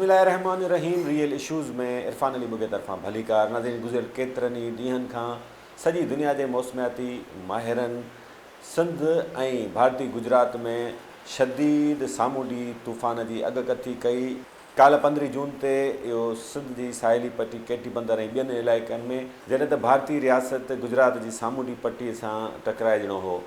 الله الرحمٰن الرحيم real issues ۾ Irfan Ali Bughio طرفان ڀليڪار ناظرين گذريل ڪيترن ئي ڏينهن کان سڄي دنيا جي موسمياتي ماهرن سنڌ ۽ ڀارتي گجرات ۾ شديد سامونڊي طوفان جي اڳڪٿي ڪئي. ڪالهه پندرهين جون تي اهو سنڌ جي ساحلي پٽي ڪيٽي بندر ۽ ٻين علائقن ۾ جڏهن ته ڀارتي رياست گجرات جي سامونڊي پٽي سان ٽڪرائجڻو هو.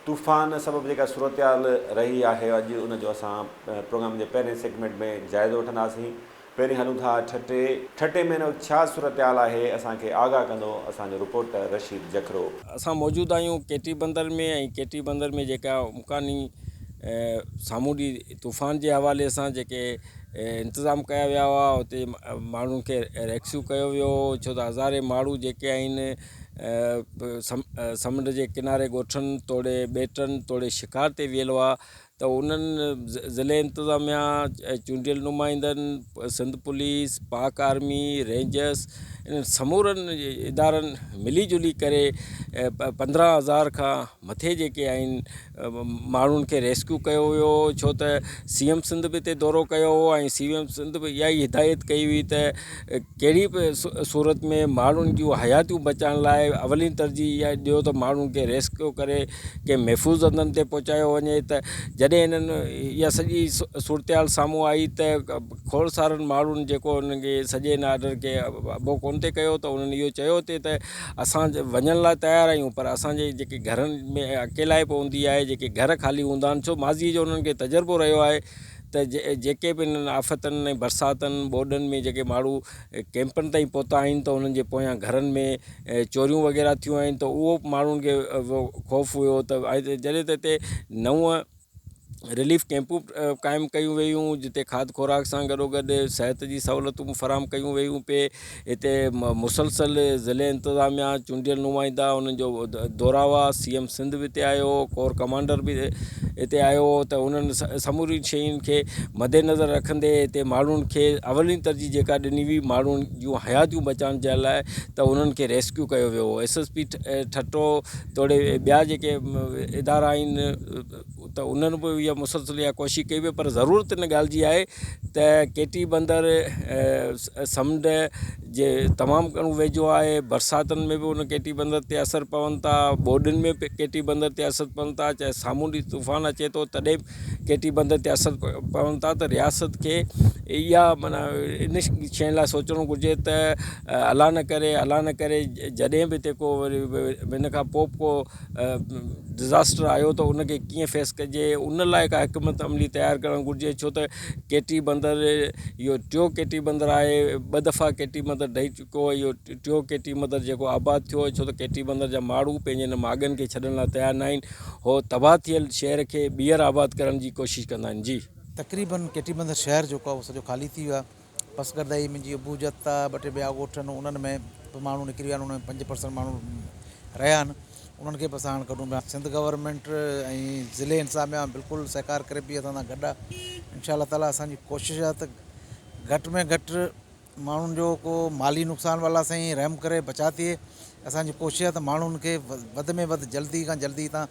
طوفان سبب جيڪا صورتحال رهي آهي اڄ ان جو اسان پروگرام جي پهرين سيگمينٽ ۾ جائزو وٺنداسين. پهرين هلون ٿا ٺٽي. ٺٽي ۾ هن وقت ڇا صورتحال آهي اسان کي آگاهه ڪندو اسان جو رپورٽر رشيد جکرو. اسان موجود آهيون ڪيٽي بندر ۾ ۽ ڪيٽي بندر ۾ جيڪا امڪاني سامونڊي طوفان جي حوالي سان جيڪي انتظام ڪيا ويا هئا اتي ماڻهن کي ريسڪيو ڪيو ويو هو ڇو ته هزارين ماڻهو جيڪي آهن سمنڊ جي ڪناري ڳوٺن توڙي ٻيٽن توڙي شڪار تي ويل هئا ته انهن ضلعي انتظاميا چونڊيل نمائندن سنڌ پوليس پاڪ آرمي رينجرس انهن سمورن ادارن ملي جلي ڪري 15 هزار کان مٿي جيڪي آهن ماڻهن کي ريسڪيو ڪيو ويو هو ڇو ته سي ايم سنڌ به اتي دورو ڪيو هو ۽ سي ايم سنڌ به اها ئي هدايت ڪئي هئي ته ڪهڙي به صورت ۾ ماڻهن جون حياتيون بچائڻ لاء اولين ترجيح اها ڏيو ته ماڻهن کي ريسڪيو ڪري ڪنهن محفوظ هنڌن تي پهچايو وڃي ته جڏهن انهن اها سڄي صورتحال سامهون آئي ته کوڙ سارن ماڻهن جيڪو انهن کي سڄي ان آرڊر کي اڀو ڪونه ٿي ڪيو ته انهن اهو چيو ٿي ته اسان وڃڻ لاء تيار آهيون پر اسانجي جيڪي گهرن ۾ اڪيلائپ هوندي آهي جيڪي گهر خالي هوندا آهن ڇو ماضي جو انهن کي تجربو رهيو آهي ته جيڪي به انهن آفتن ۽ برساتن ٻوڏن ۾ جيڪي ماڻهو ڪئمپن تائين پهتا آهن ته انهن جي پويان گهرن ۾ چوريون وغيره ٿيون آهن ته اهو به ماڻهن کي خوف هيو ته جڏهن ته هتي نو رليف ڪئمپون قائم ڪيون ويون جتي کاڌ خوراڪ سان گڏو گڏ صحت جي سهولتون به فراهم ڪيون ويون پي هتي مسلسل ضلعي انتظاميا چونڊيل نمائندا انهن جو دورا هئا سي ايم سنڌ به هتي آيو هو ڪور ڪمانڊر به هتي آيو هو ته انهن سمورين شين کي مد نظر رکندي هتي ماڻهن کي اولين ترجيح جيڪا ڏني وئي ماڻهن جون حياتيون بچائڻ جي لاء ته انهن کي ريسڪيو ڪيو ويو هو ايس ايس پي ٺٽو توڙي ٻيا جيڪي ادارا آهن ته انهن به اها مسلسل اها ڪوشش ڪئي وئي پر ضرورت ان ڳالهه جي آهي ته ڪيٽي بندر سمنڊ جي تمام گهڻو ويجهو آهي برساتن ۾ به ان ڪيٽي بندر تي اثر پون ٿا ٻوڏن ۾ به ڪيٽي بندر تي اثر پون ٿا چاهي سامونڊي طوفان اچي ٿو تڏهن به ڪيٽي بندر تي اثر پون ٿا ته رياست کي اها معنيٰ ان شيء لاء سوچڻو گهرجي ته الله نه ڪري الله نه ڪري جڏهن به هتي ڪو وري ان کان پوء به ڪو ڊزاسٽر آيو ته ان کي ڪيئن فيس ڪجي ان لاء ڪا حڪمت عملي تيار ڪرڻ گهرجي ڇو ته ڪيٽي بندر اهو ٽيون ڪيٽي بندر آهي ٻه دفعا ڪيٽي بندر ڊهي چڪو اهو ٽيون ڪيٽي بندر جيڪو آباد ٿيو ڇو ته ڪيٽي بندر جا ماڻهو پنهنجي ان ماڳن کي ڇڏڻ لاء تيار نه آهن هو تباهه ٿيل شهر کي ٻيهر آباد ڪرڻ جي ڪوشش ڪندا آهن جي. تقريبن ڪيٽي بندر شهر جيڪو آهي اهو سڄو خالي ٿي ويو آهي. پسگردائي منهنجي ابو جت آ ٻه ٽي ٻيا ڳوٺ آهن انهن ۾ به ماڻهو نڪري ويا آهن انهن ۾ 5% ماڻهو رهيا آهن انهن کي به اسان هاڻ ڪڍون پيا سنڌ گورنمينٽ ۽ ضلعي انتظاميا بلڪل سهڪار ڪري پئي اسان سان گڏ آ انشاء الله تعالي اسان جي ڪوشش آ ته گهٽ ۾ گهٽ ماڻهن جو ڪو مالي نقصان به الله سائين رحم ڪري بچا ٿئي اسان جي ڪوشش آ ته ماڻهن کي وڌ ۾ وڌ جلدي کان جلدي هتان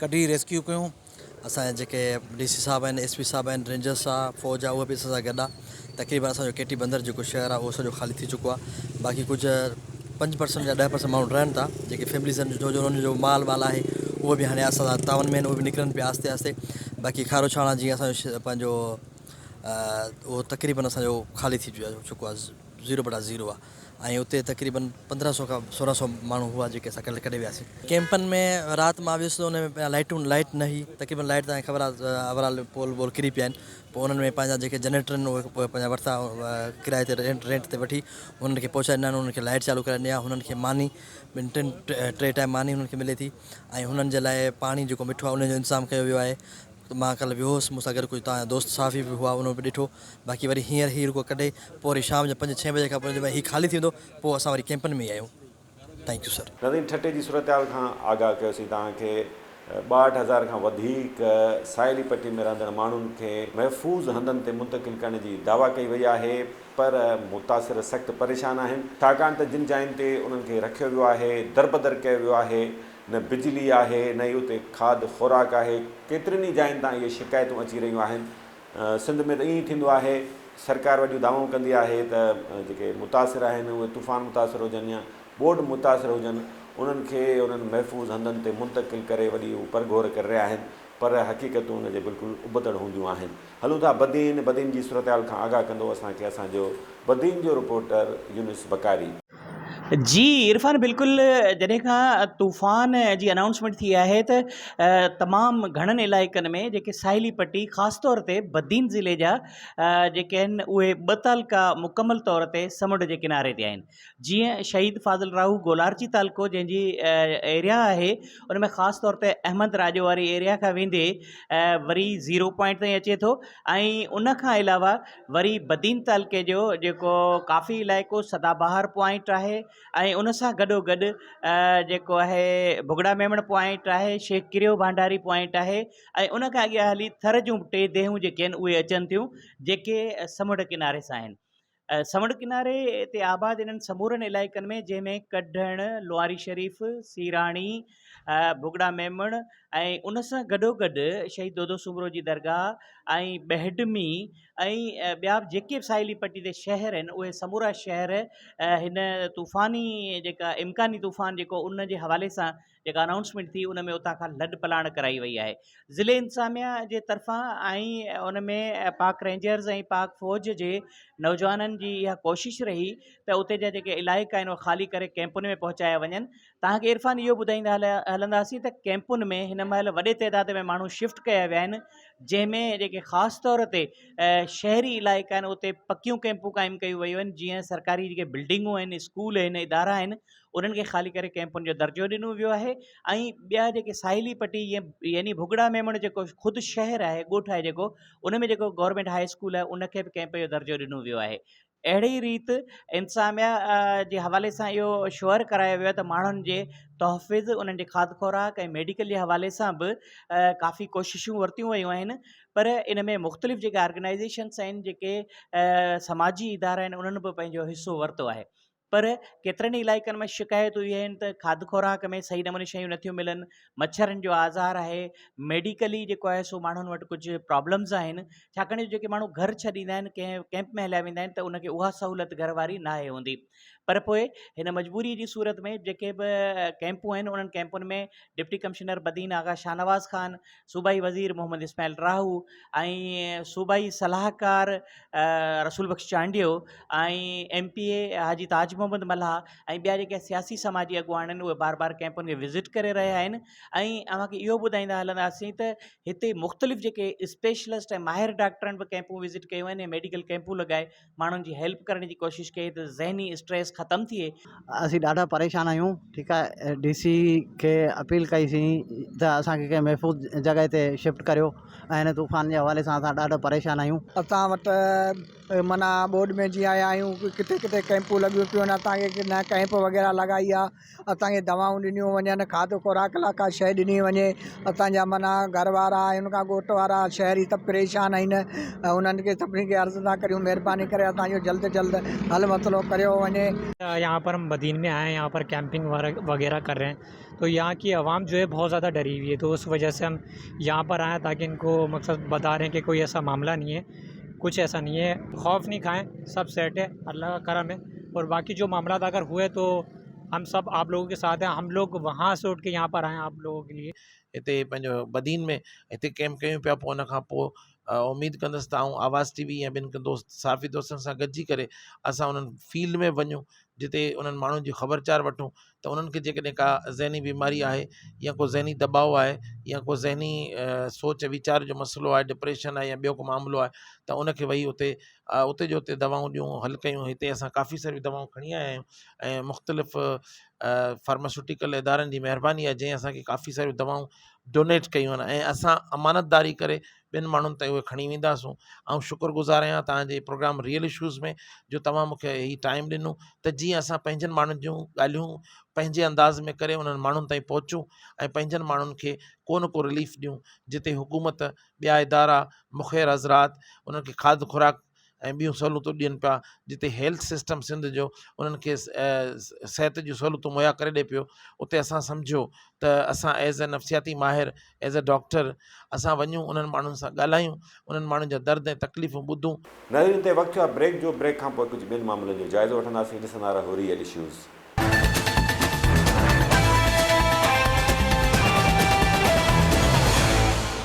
ڪڍي ريسڪيو ڪيون. اسان جا جيڪي ڊي سي صاحب آهن، ايس پي صاحب آهن، رينجرس آ، فوج آ اهي به اسان سان گڏ آ. تقريبن اسان جو ڪيٽي بندر جيڪو شهر آ اهو سڄو خالي ٿي چڪو آ. باقي ڪجهه 5% يا 10% ماڻهو رهن ٿا جيڪي فيمليز آهن جو جو انهن جو مال وال آهي اهو به هاڻي اسان سان تعاون ۾ آهن اهي به نڪرن پيا آهستي آهستي. باقي کارو ڇاڻا جيئن اسان جو پنهنجو اهو تقريبن اسان جو خالي ٿي چڪو آ زيرو بٽا زيرو آ. ۽ اتي تقريبن 15 سو کان 16 سو ماڻهو هئا جيڪي اسان ڪلهه ڪڍي وياسين. ڪيمپن ۾ رات مان ويس ته ان ۾ لائٽون لائٽ نه هئي تقريبن لائٽ تان کي خبر آهي اوور آل پول بول ڪري پيا آهن پوء انهن ۾ پنهنجا جيڪي جنريٽر آهن اهي پنهنجا ورتا ڪرائي تي رينٽ رينٽ تي وٺي انهن کي پهچائي ڏنا آهن انهن کي لائٽ چالو ڪرائي ڏني آهي هنن کي ماني ٻن ٽن ٽي ٽائيم ماني هنن کي ملي ٿي ۽ هنن جي لاء پاڻي جيڪو مٺو آهي ان جو انتظام ڪيو ويو آهي مان ڪلهه ويو هوس مون سان گڏ ڪجهه توهان جا دوست صحافي به هئا انهن به ڏٺو باقي وري هينئر هي رڳو ڪڍي پوء وري شام جو پنج ڇهين بجي کان پوء جنهن مهل هي خالي ٿي ويندو پوء اسان وري ڪيمپن ۾ ئي آهيون thank you sir. ناظرين ٺٽي جي صورتحال کان آگاهه ڪيوسين توهان کي 62 هزار کان وڌيڪ ساحلي پٽي ۾ رهندڙ ماڻهن کي محفوظ هنڌن تي منتقل ڪرڻ جي دعويٰ ڪئي وئي آهي پر متاثر سخت پريشان آهن ڇاڪاڻ ته جن جاين تي انهن کي رکيو ويو آهي دربدر ڪيو ويو آهي نه بجلي آهي نه ئي اتي کاڌ خوراڪ آهي، ڪيترين ئي جاين تان اهي شڪايتون اچي رهيون آهن، سنڌ ۾ ته ائين ئي ٿيندو آهي سرڪار وڏيون دعوائون ڪندي آهي ته جيڪي متاثر آهن اهي طوفان متاثر هجن يا ٻوڏ متاثر هجن انهن کي انهن محفوظ هنڌن تي منتقل ڪري وڏي هو پرگهور ڪري رهيا آهن پر حقيقتون ان جي بلڪل ابتڙ هونديون آهن. هلون ٿا بدين، بدين جي صورتحال کان آگاهه ڪندو اسان کي اسان جو بدين جو رپورٽر يونس بڪاري. جي عرفان بلڪل جڏهن کان طوفان جي انائونسمينٽ ٿي آهي ته تمام گهڻن علائقن ۾ جيڪي ساحلي پٽي خاص طور تي بدين ضلعي جا جيڪي آهن اهي ٻه تعلقا مڪمل طور تي سمنڊ جي ڪناري تي آهن جيئن شهيد فاضل راهو گولارچي تعلقو جنهن جي ايريا آهي ان ۾ خاص طور تي احمد راڄو واري ايريا کان ويندي وري زيرو پوائنٽ تائين اچي ٿو ۽ ان کان علاوه وري بدين تعلقي جو جيڪو ڪافي علائقو سدا بهار پوائنٽ آهي ۽ ان سان گڏو گڏ جيڪو آهي ڀڳڙا ميمڻ پوائنٽ آهي شيخ ڪريو ڀانڊاري پوائنٽ آهي ۽ ان کان اڳيان هلي ٿر جون ٽي ديهون جيڪي آهن اهي اچن ٿيون جيڪي سمنڊ ڪناري سان آهن سمنڊ ڪناري تي آباد انهن سمورن علائقن ۾ جنهن ۾ ڪڍڻ، لواري شريف، سيراڻي، ڀڳڙا ميمڻ ۽ ان سان گڏوگڏ شهيد دودو سومرو جي درگاهه ۽ بهڊمي ۽ ٻيا به جيڪي به ساحلي پٽي تي شهر آهن اهي سمورا شهر هن طوفاني جيڪا امڪاني طوفان جيڪو ان جي حوالي سان جيڪا انائونسمينٽ ٿي ان ۾ اتان کان لڏ پلاڻ ڪرائي وئي آهي ضلعي انتظاميا جي طرفان ۽ ان ۾ پاڪ رينجرز ۽ پاڪ فوج جي نوجوانن جي اها ڪوشش رهي ته اتي جا جيڪي علائقا آهن اهي خالي ڪري ڪيمپن ۾ پهچايا وڃن توهان کي عرفان اهو ٻڌائيندا هلنداسين ته ڪيمپن ۾ هن مهل وڏي تعداد ۾ ماڻهو شفٽ ڪيا ويا آهن جنهن ۾ جيڪي خاص طور تي شهري علائقا آهن اتي پڪيون ڪيمپون قائم ڪيون ويون آهن جيئن سرڪاري جيڪي بلڊنگون آهن اسڪول آهن ادارا آهن انهن کي خالي ڪري ڪئمپن جو درجو ڏنو ويو آهي ۽ ٻيا جيڪي ساحلي پٽي يعني ڀڳڙا ميمڻ جيڪو خود شهر آهي ڳوٺ آهي جيڪو ان ۾ جيڪو گورنمينٽ هاء اسڪول آهي ان کي به ڪئمپ جو درجو ڏنو ويو آهي اهڙي ريت انتظاميا جي حوالي سان اهو شوئر ڪرايو ويو آهي ته ماڻهن جي تحفظ انهن جي کاڌ خوراڪ ۽ ميڊيڪل جي حوالي سان به ڪافي ڪوششون ورتيون ويون آهن پر ان ۾ مختلف جيڪي آرگنائزيشنس آهن جيڪي سماجي ادارا آهن انهن به پنهنجو حصو ورتو آهي پر ڪيترن ئي علائقن ۾ شڪايتون اهي آهن ته کاڌ خوراڪ ۾ صحيح نموني شيون نٿيون ملن، مڇرن جو آزار آهي، ميڊيڪلي جيڪو آهي سو ماڻهن وٽ ڪجهه پرابلمز آهن، ڇاڪاڻ جو جيڪي ماڻهو گهر ڇڏيندا آهن ڪنهن ڪيمپ ۾ هليا ويندا آهن ته ان کي اها سهولت گهر واري ناهي هوندي پر پوء هن مجبوري جي صورت ۾ جيڪي به ڪيمپون آهن انهن ڪيمپن ۾ ڊپٽي ڪمشنر بدين آغا شاهنواز خان، صوبائي وزير محمد اسماعيل راهو ۽ صوبائي صلاحڪار Rasool Bakhsh Chandio ۽ M P A Haji Taj Muhammad Mallah ۽ ٻيا جيڪي سياسي سماجي اڳواڻ آهن اهي بار بار ڪئمپن کي وزٽ ڪري رهيا آهن ۽ اوهان کي اهو ٻڌائيندا هلنداسين ته هتي مختلف جيڪي اسپيشلسٽ ۽ ماهر ڊاڪٽرن به ڪئمپون وزٽ ڪيون آهن ۽ ميڊيڪل ڪئمپون لڳائي ماڻهن جي هيلپ ڪرڻ جي ڪوشش ڪئي ته ذهني اسٽريس ختم ٿئي. اسين ڏاڍا پريشان آهيون ٺيڪ آهي ڊي سي کي اپيل ڪئي سين ته اسان کي ڪنهن محفوظ جڳهه تي شفٽ ڪريو ۽ هن طوفان جي حوالي سان اسان ڏاڍا پريشان آهيون. اسان وٽ معنيٰ ٻوڏ ۾ جيئن آيا آهيون ڪٿي ڪٿي ڪئمپون لڳيون پيون آهن اسان کي نه ڪئمپ وغيره لڳائي آهي اسان کي دوائون ڏنيون وڃن کاڌ خوراڪ لاء ڪا شيء ڏني وڃي اسان جا معنيٰ گهر وارا ۽ ان کان ڳوٺ وارا شهري سڀ پريشان آهن ۽ انهن کي سڀني کي عرض ٿا ڪريون مهرباني ڪري اسان جو جلد جلد حل مسئلو ڪريو وڃي. يهان پر هم بدين ۾ آئي هين يهان پر ڪيمپنگ وغيره ڪر رهي هين تو يهان ڪي عوام جو هي بهت زياده ڊري هوئي هي تو اس وجه سي هم يهان پر آئي هين تاڪي ان ڪو مقصد بتا رهي هين ڪي ڪوئي ايسا معاملا نهي هي ڪجهه ايسا نهي هي خوف نهي کائين سب سيٽ هي الله ڪا ڪرم هي اور باقي جو معاملات اگر هئي تو هم سب آپ لوگون ڪي ساٿ هين هم لوگ وهان سي اٺ ڪي يهان پر آئي هين آپ لوگون ڪي ليي. هتي پنهنجو بدين ۾ هتي ڪيمپ ڪيون پيا پوء ان کان پوء اميد ڪندس ته آئون آواز ٽي وي يا ٻين دوست صحافي دوستن سان گڏجي ڪري اسان انهن فيلڊ ۾ وڃون جتي انهن ماڻهن جي خبر چار وٺون ته انهن کي جيڪڏهن ڪا ذهني بيماري آهي يا ڪو ذهني دٻاء آهي يا ڪو ذهني سوچ ويچار جو مسئلو آهي ڊپريشن آهي يا ٻيو ڪو معاملو آهي ته ان کي ويهي اتي اتي جو اتي دوائون ڏيون حل ڪيون هتي اسان ڪافي ساريون دوائون کڻي آيا آهيون ۽ مختلف فارماسيوٽيڪل ادارن جي مهرباني آهي جنهن اسانکي ڪافي ساريون دوائون ڊونيٽ ڪيون آهن ۽ اسان امانتداري ڪري ٻين ماڻهن تائين اهي کڻي وينداسون آئون شڪر گذار آهيان توهان جي پروگرام ريئل اشوز ۾ جو توهان مونکي هي ٽائيم ڏنو ته جيئن اسان پنهنجن ماڻهن جون ڳالهيون پنهنجي انداز ۾ ڪري انهن ماڻهن تائين پهچون ۽ پنهنجن ماڻهن کي ڪو نه ڪو رليف ڏيون جتي حڪومت ٻيا ادارا مخير حضرات انهن کي کاڌ خوراڪ ۽ ٻيون سهولتون ڏين پيا جتي هيلٿ سسٽم سنڌ جو انهن کي صحت جون سهولتون مهيا ڪري ڏي پيو اتي اسان سمجهيو ته اسان ايز اي نفسياتي ماهر ايز اي ڊاڪٽر اسان وڃون انهن ماڻهن سان ڳالهايون انهن ماڻهن جا درد ۽ تڪليفون ٻڌون. ناظرين هتي وقت ٿيو آهي بريڪ جو، بريڪ کان پوء ڪجهه ٻين معاملن جو جائزو وٺنداسين، ڏسندا رهو ريئل اشوز.